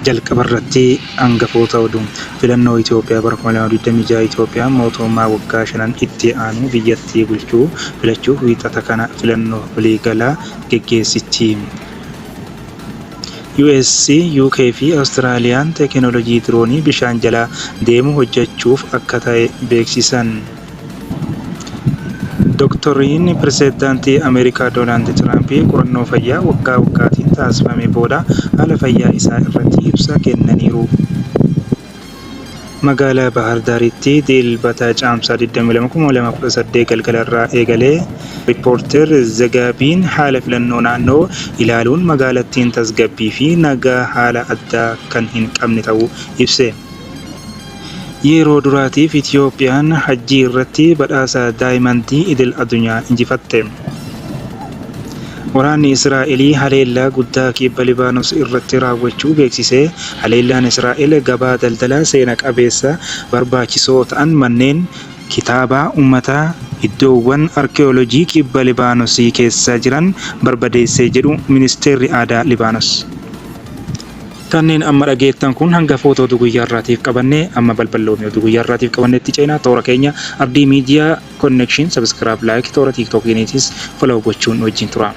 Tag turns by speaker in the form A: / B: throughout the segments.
A: Jalqaba irratti hangafoota oduu. Filannoo Itoophiyaa bara 2026 Itoophiyaan mootummaa waggaa shanan itti aanu biyyattii bulchu filachuuf Wiixata kana filannoo waliigalaa geggeessiti. US, UK fi Awustiraaliyaan teekinooloojii diroonii bishaan jala deemu hojjechuuf akka ta'e beeksisan. Doktoriin Pirezidaantii Ameerikaa Doonaald Tiraamp qorannoo fayyaa waggaa waggaatiin taasifame booda haala fayyaa isaa irratti ibsa kennaniiru. Magaalaa Baahir Daaritti Dilbata Caamsaa 22, 2018 galgalarraa eegalee Riippoorter Zagaabiin haala filannoo naannoo ilaaluun magaalattiin tasgabbii fi nagaa haala addaa kan hin qabne ta'uu ibse. Yeroo duraatiif Itiyoophiyaan Hajjii irratti badhaasa Daayimandii idil addunyaa injifatte. Waraanni Israa'el haleellaa guddaa kibba Libaanos irratti raawwachuu beeksise. Haleellaan Israa'el gabaa daldalaa seena qabeessa barbaachisoo ta'an manneen kitaabaa uummataa iddoowwan arki'oolojii kibba Libaanos keessa jiran barbadeesse jedhu Ministeerri Aadaa Libaanos. Kanneen amma dhageettan kun hangafoota oduu guyyaa har'aatiif qabanne. Amma balballoomii oduu guyyaa har'aatiif qabannetti ceena. Toora keenya Abdii Miidiyaa Connection subscribe, like, toora TikTokiiniitis follow gochuun wajjin tura.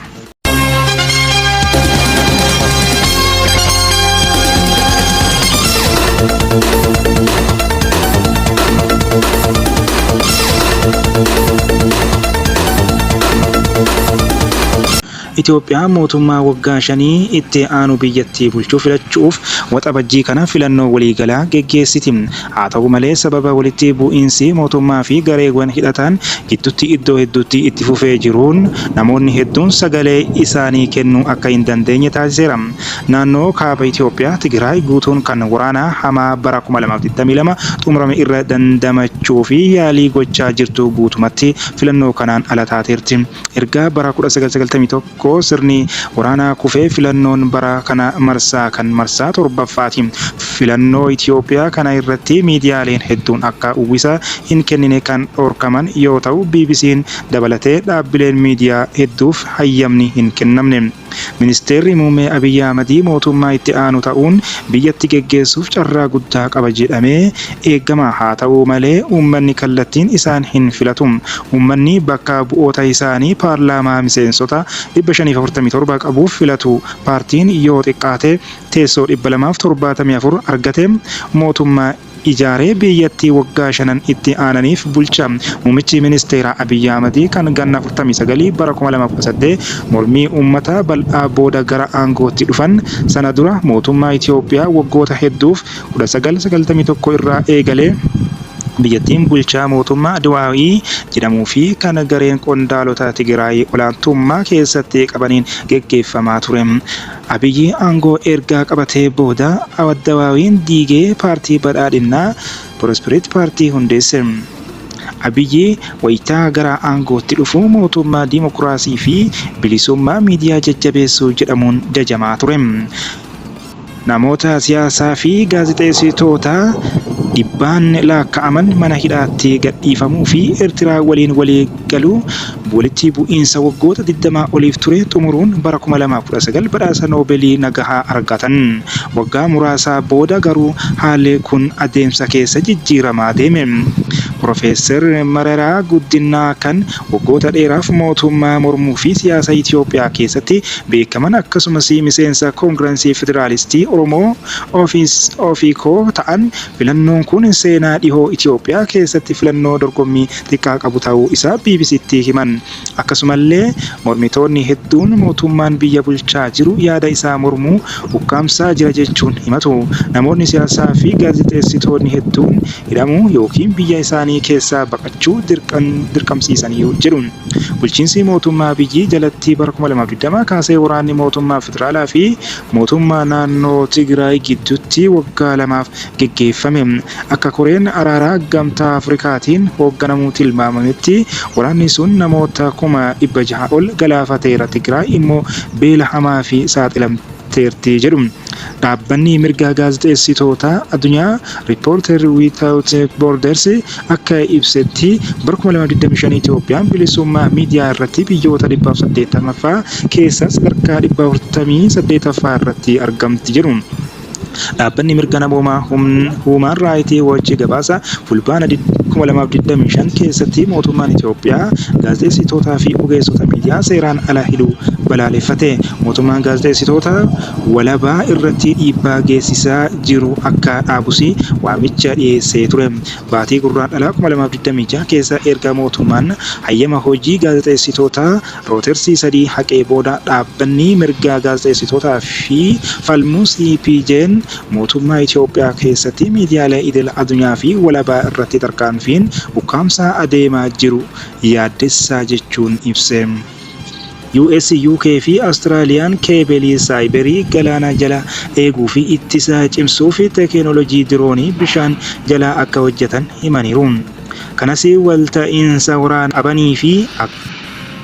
A: Itoophiyaan mootummaa waggaa shanii itti aanu biyyattii bulchu filachuuf Waxabajjii kana filannoo waliigalaa geggeessiti. Haa ta'u malee sababa walitti bu'iinsi mootummaa fi gareewwan hidhatan gidduutti iddoo hedduutti itti fufee jiruun namoonni hedduun sagalee isaanii kennuu akka hin dandeenye taasiseera. Naannoo Kaaba Itoophiyaa Tigraay guutuun kan waraana hamaa bara 2022 xumurame irra dandamachuuf yaalii gochaa jirtu guutumatti filannoo kanaan ala taateerti. Erga bara 1991 sirni waraanaa kufee filannoon bara kana marsaa kan marsaa torbaffaati. Filannoo Itoophiyaa kana irratti miidiyaaleen hedduun akka uwwisa hin kennine kan dhorkaman yoo ta'u, BBC'n dabalatee dhaabbileen miidiyaa hedduuf hayyamni hin kennamne. Ministeerri Muummee Abiyyi Ahmad mootummaa itti aanu ta'uun biyyatti geggeessuuf carraa guddaa qaba jedhamee eegama. Haa ta'u malee uummanni kallattiin isaan hin filatu. Uummanni bakka bu'oota isaanii paarlaamaa miseensota 547 qabuuf filatu. Paartiin yoo xiqqaate teessoo 274 argate mootummaa ijaaree biyyattii waggaa shanan itti aananiif bulcha. Muummichi ministeeraa Abiy Ahmad kan ganna 49 bara 2018 mormii uummata bal'aa booda gara aangootti dhufan. Sana dura mootummaa Itoophiyaa waggoota hedduuf 1991 irraa eegalee biyyattiin bulchaa mootummaa Adwaawii jedhamuu fi kan gareen qondaalota Tigraay olaantummaa keessatti qabaniin geggeeffamaa ture. Abiyyi aangoo erga qabatee booda Addawaawiin diigee Paartii Badhaadhinnaa, Prosperity Party, hundeesse. Abiyyi wayita gara aangootti dhufu mootummaa dimokiraasii fi bilisummaa miidiyaa jajjabeessuu jedhamuun jajamaa ture. Namoota siyaasaa fi gaazexeessitoota dhibbaan laakka'aman mana hidhaatti gadhiifamuu fi Eertiraa waliin walii galuu walitti bu'iinsa waggoota 20 oliif ture xumuruun bara 2019 badhaasa Noobeelii Nagahaa argatan. Waggaa muraasa booda garuu haalli kun adeemsa keessa jijjiiramaa deeme. Pirofeesar Mararaa Guddinaa kan waggoota dheeraaf mootummaa mormuu fi siyaasa Itoophiyaa keessatti beekaman akkasumas miseensa Koongirensii Federaalistii Oromoo, Ofiko, ta'an filannoon kun seenaa dhihoo Itoophiyaa keessatti filannoo dorgommii xiqqaa qabu ta'uu isaa BBCtti himan. Akkasumallee mormitoonni hedduun mootummaan biyya bulchaa jiru yaada isaa mormuu ukkaamsaa jira jechuun himatu. Namoonni siyaasaa fi gaazexeessitoonni hedduun hidhamuu ykn biyya isaanii keessaa baqachuu dirqamsiisaniiru jedhu. Bulchiinsi mootummaa Abiyyi jalatti bara 2020 kaasee waraanni mootummaa federaalaa fi mootummaa naannoo Tigraay gidduutti waggaa lamaaf geggeeffame. Akka koreen araaraa Gamtaa Afrikaatiin hoogganamu tilmaamametti waraanni sun namoota 600,000 ol galaafateera, Tigraay immoo beela hamaafi saaxilamteerti jedhu. Dhaabbanni mirga gaazexeessitootaa addunyaa Reporters Without Borders akka ibsetti bara 2025 Itoophiyaan bilisummaa miidiyaa irratti biyyoota 180ffaa keessaa sadarkaa 148ffaa irratti argamti jedhu. Dhaabbanni mirga namoomaa Huumaan Raayitii Woochi gabaasa Fulbaana 2025 keessatti mootummaan Itoophiyaa gaazexeessitootaa fi ogeessota miidiyaa seeraan ala hidhuu balaaleffate. Mootummaan gaazexeessitoota walabaa irratti dhiibbaa geessisaa jiru akka dhaabus waamicha dhiyeessee ture. Baatii Gurraandhalaa 2026 keessa erga mootummaan hayyama hojii gaazexeessitoota Rootersii 3 haqee booda dhaabbanni mirga gaazexeessitootaa fi falmu CPJn mootummaa Itoophiyaa keessatti miidiyaalee idil adunyaa fi walabaa irratti tarkaanfiin ukkaamsaa adeemaa jiru yaaddessaa jechuun ibse. US, UK fi Awustiraaliyaan keebelii saayiberii galaana jala eeguu fi ittisa cimsuuf teekinooloojii diroonii bishaan jalaa akka hojjetan himaniiru. Kanas walta'iinsa waraanaa qabanii fi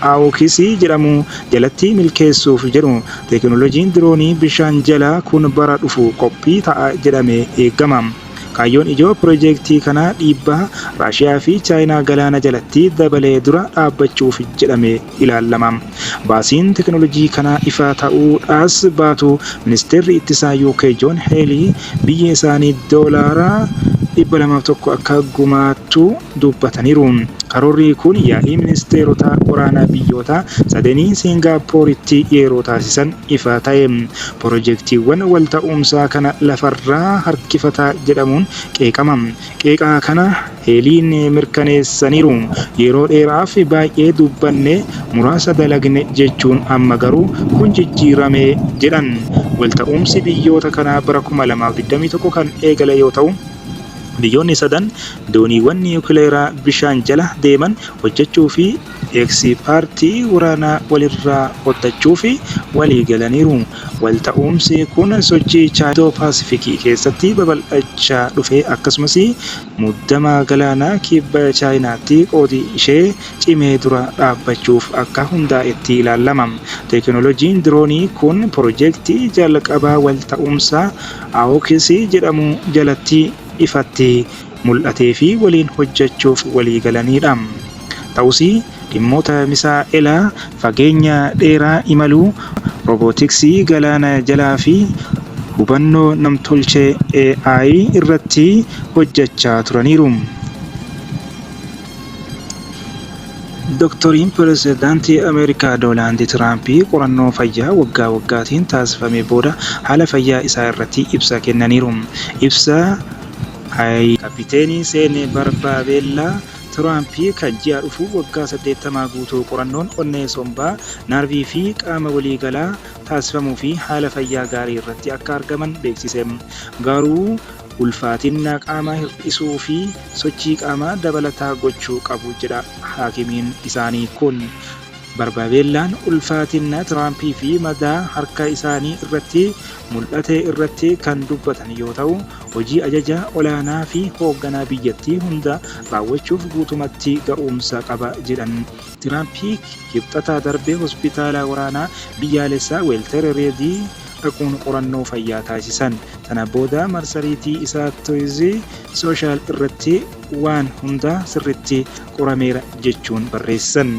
A: Awukis jedhamu jalatti milkeessuuf jedhu. Teekinooloojiin diroonii bishaan jalaa kun bara dhufu qophii ta'a jedhamee eegama. Kaayyoon ijoo pirojeektii kanaa dhiibbaa Raashiyaa fi Chaayinaa galaana jalatti dabalee dura dhaabbachuuf jedhamee ilaalama. Baasiin teekinooloojii kanaa ifa ta'uudhaas baatu Ministeerri Ittisaa UK Joon Heelii biyyi isaanii doolaara 201 akka gumaattu dubbataniiru. Karoorri kun yaa'ii ministeerota waraanaa biyyoota sadeenii Siingaappooritti yeroo taasisan ifa ta'e. Pirojektiiwwan walta'umsaa kana lafarraa harkifataa jedhamuun qeeqama. Qeeqa kana Heeliin mirkaneessaniiru. Yeroo dheeraaf baay'ee dubbanne, muraasa dalagne jechuun amma garuu kun jijjiirame jedhan. Walta'umsi biyyoota kanaa bara 2021 kan eegale yoo ta'u, Biyyoonni sadan dooniiwwan niwukileeraa bishaan jala deeman hojjechuu fi eeksipartii waraanaa walirraa qoddachuuf waliigalaniiru. Walta'umsi kun sochii Chaayinaa Indoo-Paasifikii keessatti babal'achaa dhufe akkasumas muddama galaana Kibba Chaayinaatti qoodi ishee cimee dura dhaabbachuuf akka hundaa'etti ilaalama. Teekinooloojiin diroonii kun pirojektii jalqabaa walta'umsa Awukis jedhamu jalatti ifatti mul'atee fi waliin hojjechuuf waliigalaniidha. Ta'us, dhimmoota misaa'ela fageenya dheeraa imaluu, roobootiksii galaana jalaa fi hubannoo namtolchee, AI, irratti hojjechaa turaniiru. Doktoriin Pirezidaantii Ameerikaa Doonaald Tiraamp qorannoo fayyaa waggaa waggaatiin taasifame booda haala fayyaa isaa irratti ibsa kennaniiru. Ibsa Kapiteenii Seen Barbaabeellaa Tiraamp kan ji'a dhufu waggaa 80 guutuu qorannoon onnee, sombaa, naarvii fi qaama waliigalaa taasifamuufi haala fayyaa gaarii irratti akka argaman beeksise. Garuu ulfaatinna qaamaa hir'isuu fi sochii qaamaa dabalataa gochuu qabu jedha haakimiin isaanii kun. Barbaabeellaan ulfaatinna Tiraampii fi madaa harka isaanii irratti mul'ate irratti kan dubbatan yoo ta'u, hojii ajaja olaanaa fi hoogganaa biyyattii hunda raawwachuuf guutumatti ga'umsa qaba jedhan. Tiraamp Kibxata darbe hospitaala waraanaa biyyaalessaa Weelter Reedii dhaquun qorannoo fayyaa taasisan. Sana booda marsariitii isaa Truth Social irratti waan hunda sirriitti qorameera jechuun barreessan.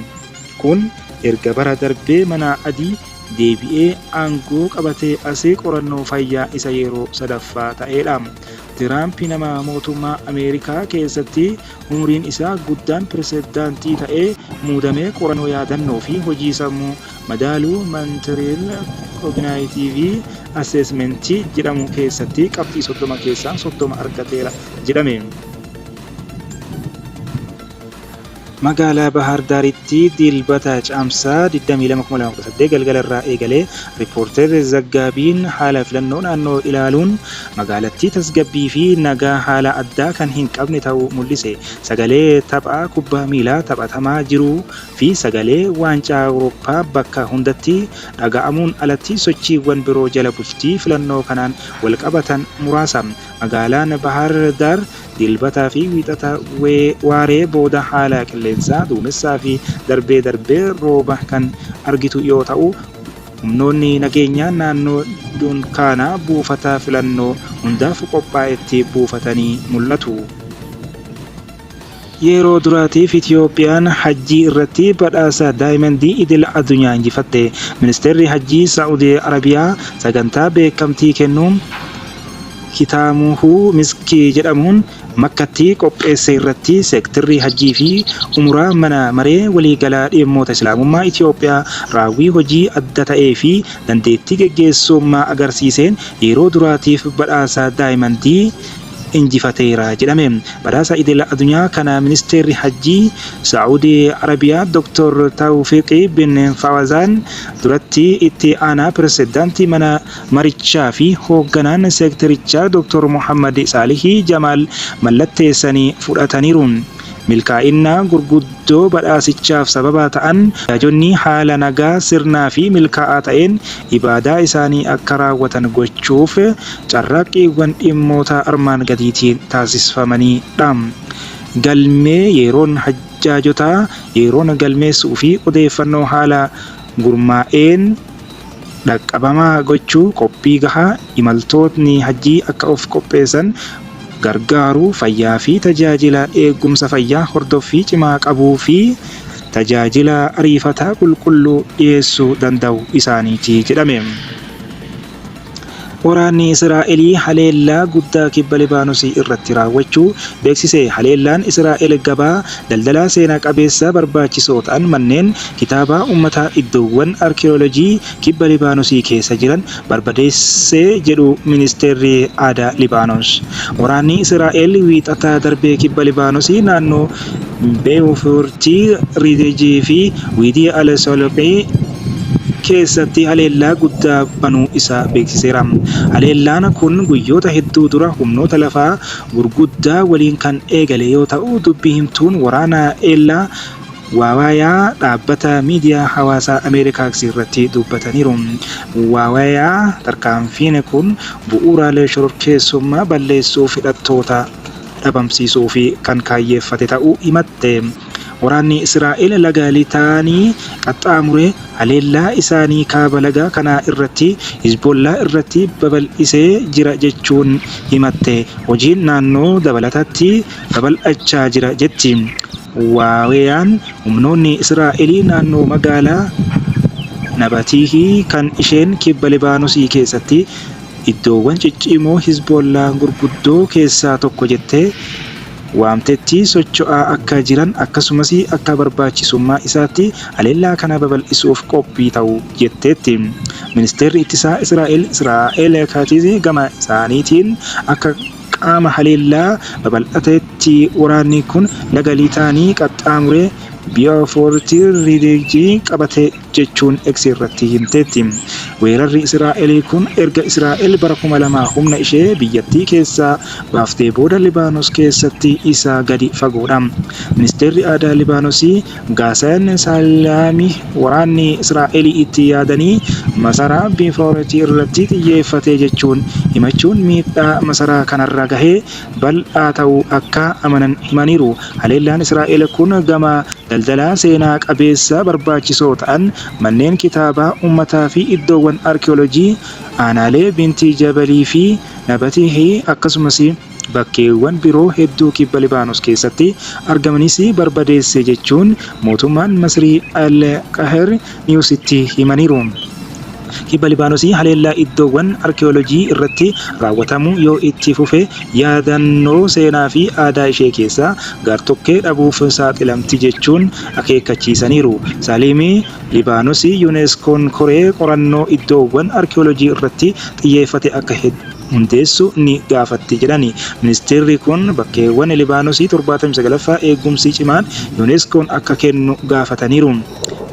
A: Kun erga bara darbe Mana Adii deebi'ee aangoo qabatee as qorannoo fayyaa isa yeroo sadaffaa ta'eedha. Tiraamp nama mootummaa Ameerikaa keessatti umriin isaa guddaan pirezidaantii ta'ee muudame qorannoo yaadannoo fi hojii sammuu madaaluu Montreal Cognitive Assessment jedhamu keessatti qabxii 30 keessaa 30 argateera jedhame. Magaalaa Bahaar Daaritti Dilbata Caamsaa 22, 2018 galgala irraa eegalee Riippoorter Zaggaabiin haala filannoo naannoo ilaaluun magaalattii tasgabbii fi nagaa haala addaa kan hin qabne ta'uu mul'ise. Sagalee tapha kubbaa miilaa taphatamaa jiruu fi sagalee waancaa Awurooppaa bakka hundatti dhaga'amuun alatti sochiiwwan biroo jala bultii filannoo kanaan walqabatan muraasa. Magaalaan Bahaar Daar Dilbataa fi Wiixata waaree booda haala qilleensaa duumessaa fi darbee darbee rooba kan argitu yoo ta'u, humnoonni nageenyaa naannoo dunkaana buufata filannoo hundaaf qophaa'etti buufatanii mul'atu. Yeroo duraatiif Itiyoophiyaan Hajjii irratti badhaasa Daayimandii idil addunyaa injifatte. Ministeerri Hajjii Saa'udii Arabiyaa sagantaa beekamtii kennuu Kitaamuhuu Miskii jedhamuun Makkatti qopheesse irratti Seektarri Hajjii fi Umuraa Mana Maree Waliigalaa Dhimmoota Islaamummaa Itiyoophiyaa raawwii hojii adda ta'ee fi dandeettii geggeessummaa agarsiiseen yeroo duraatiif badhaasa Daayimandii injifateera jedhame. Badhaasa idila adunyaa kana Ministeerri Hajjii Sa'uudii Arabiyaa Doktar Tawufiiq Bin Fawazaan duratti itti aanaa pirezidaantii mana marichaa fi hoogganaan seektarichaa Doktar Mohaammad Saalihii Jamaal mallatteessanii fudhataniiru. Milkaa'inna gurguddoo badhaasichaaf sababa ta'an hajjaajonni haala nagaa, sirnaa fi milkaa'aa ta'een ibaadaa isaanii akka raawwatan gochuuf carraaqqiiwwan dhimmoota armaan gadiitiin taasisfamanii dha. Galmee yeroon hajjaajotaa yeroon galmeessuu fi odeeffannoo haala gurmaa'een dhaqqabamaa gochuu, qophii gahaa imaltootni hajjii akka of qopheessan gargaaru, fayyaa fi tajaajila eegumsa fayyaa hordoffii cimaa qabuu fi tajaajila ariifataa qulqulluu dhiyeessuu danda'u isaaniiti jedhame. Waraanni Israa'elii haleellaa guddaa kibba Libaanos irratti raawwachuu beeksise. Haleellaan Israa'el gabaa daldalaa seena qabeessa barbaachisoo ta'an, manneen kitaabaa uummataa, iddoowwan arkiyoolojii kibba Libaanos keessa jiran barbadeesse jedhu Ministeerri Aadaa Libaanos. Waraanni Israa'el Wiixata darbe kibba Libaanos naannoo Beewuforti Riidijii fi Wiidii al-Soloqii keessatti haleellaa guddaa banuu isaa beeksiseera. Haleellaan kun guyyoota hedduu dura humnoota lafaa gurguddaa waliin kan eegale yoo ta'u, dubbi himtuun waraanaa Ella Waawaayaa dhaabbata miidiyaa hawaasaa Ameerikaaksi irratti dubbataniiru. Waawaayaa tarkaanfiin kun bu'uuraalee shororkeessummaa balleessuuf hidhattoota dhabamsiisuuf kan kaayyeeffate ta'uu himatte. Waraanni Israa'el laga Litaanii qaxxaamuree haleellaa isaanii kaaba laga kanaa irratti Hizboollaa irratti babal'isee jira jechuun himatte. Hojiin naannoo dabalatatti babal'achaa jira jetti. Waaweyaan humnoonni Israa'elii naannoo magaalaa Nabatiihii kan isheen kibba Libaanosii keessatti iddoowwan ciccimoo Hizboollaa gurguddoo keessaa tokko jettee waamtetti socho'aa akka jiran akkasumas akka barbaachisummaa isaatti haleellaa kana babal'isuuf qophii ta'u jetteetti. Ministeerri Ittisaa Israa'el Israa'el Kaatiz gama isaaniitiin akka qaama haleellaa babal'ateetti waraanni kun laga Litaanii qaxxaamuree Biyoofoorti Riidijii qabate jechuun X irratti himteetti. Weerarri Israa'el kun erga Israa'el bara 2000 humna ishee biyyattii keessaa baaftee booda Libaanos keessatti isa gadi fagoodha. Ministeerri Aadaa Libaanos Gaasaan Saalaamih waraanni Israa'el itti yaadanii masaraa Biifoorti irratti xiyyeeffate jechuun himachuun miidhaa masaraa kanarra gahe bal'aa ta'uu akka amanan himaniiru. Haleellaan Israa'el kun gama daldalaa seenaa qabeessa barbaachisoo ta'an, manneen kitaabaa uummataa fi iddoowwan arkiyoolojii aanaalee Binti Jabalii fi Nabatihi akkasumas bakkeewwan biroo hedduu kibba Libaanos keessatti argamanis barbadeesse jechuun mootummaan Masrii Al Qaher News'tti himaniiru. Kibba Libaanos haleellaa iddoowwan arkiyoolojii irratti raawwatamu yoo itti fufe yaadannoo seenaa fi aadaa ishee keessaa gartokkee dhabuuf saaxilamti jechuun akeekkachiisaniiru. Saliim Libaanos UNESCO'n koree qorannoo iddoowwan arkiyoolojii irratti xiyyeeffate akka hundeessu ni gaafatti jedhani. Ministeerri kun bakkeewwan Libaanos 79ffaa eegumsi cimaan UNESCO'n akka kennu gaafataniiru.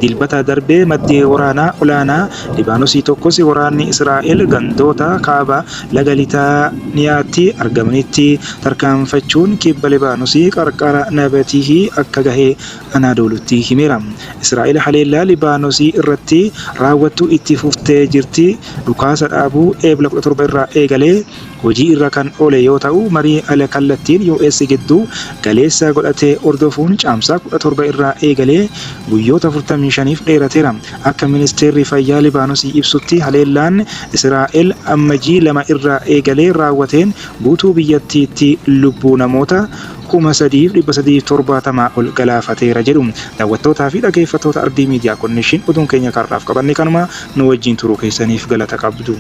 A: Dilbata darbe maddi waraanaa olaanaa Libaanosii tokkos waraanni Israa'el gandoota kaaba laga Litaaniyaatti argamanitti tarkaanfachuun kibba Libaanosii qarqara Nabatihii akka gahe Anaadoolutti himeera. Israa'el haleellaa Libaanosii irratti raawwattu itti fuftee jirti. Dhukaasa dhaabuu Eebla 17 irraa eegalee hojii irra kan oole yoo ta'u, marii al kallattiin US giddu galeessa godhate hordofuun Caamsaa 17 irraa eegalee guyyoota 45f dheerateera. Akka Ministeerri Fayyaa Libaanos ibsutti haleellaan Israa'el Ammajii 2 irraa eegalee raawwateen guutuu biyyattiitti lubbuu namoota 3,370 ol galaafateera jedhu. Daawwattootaa fi dhageeffattoota Ardii Miidiyaa Konneeshin oduun keenya karraaf qabanne kanuma nu wajjin turuu keessaniif galata qabdu.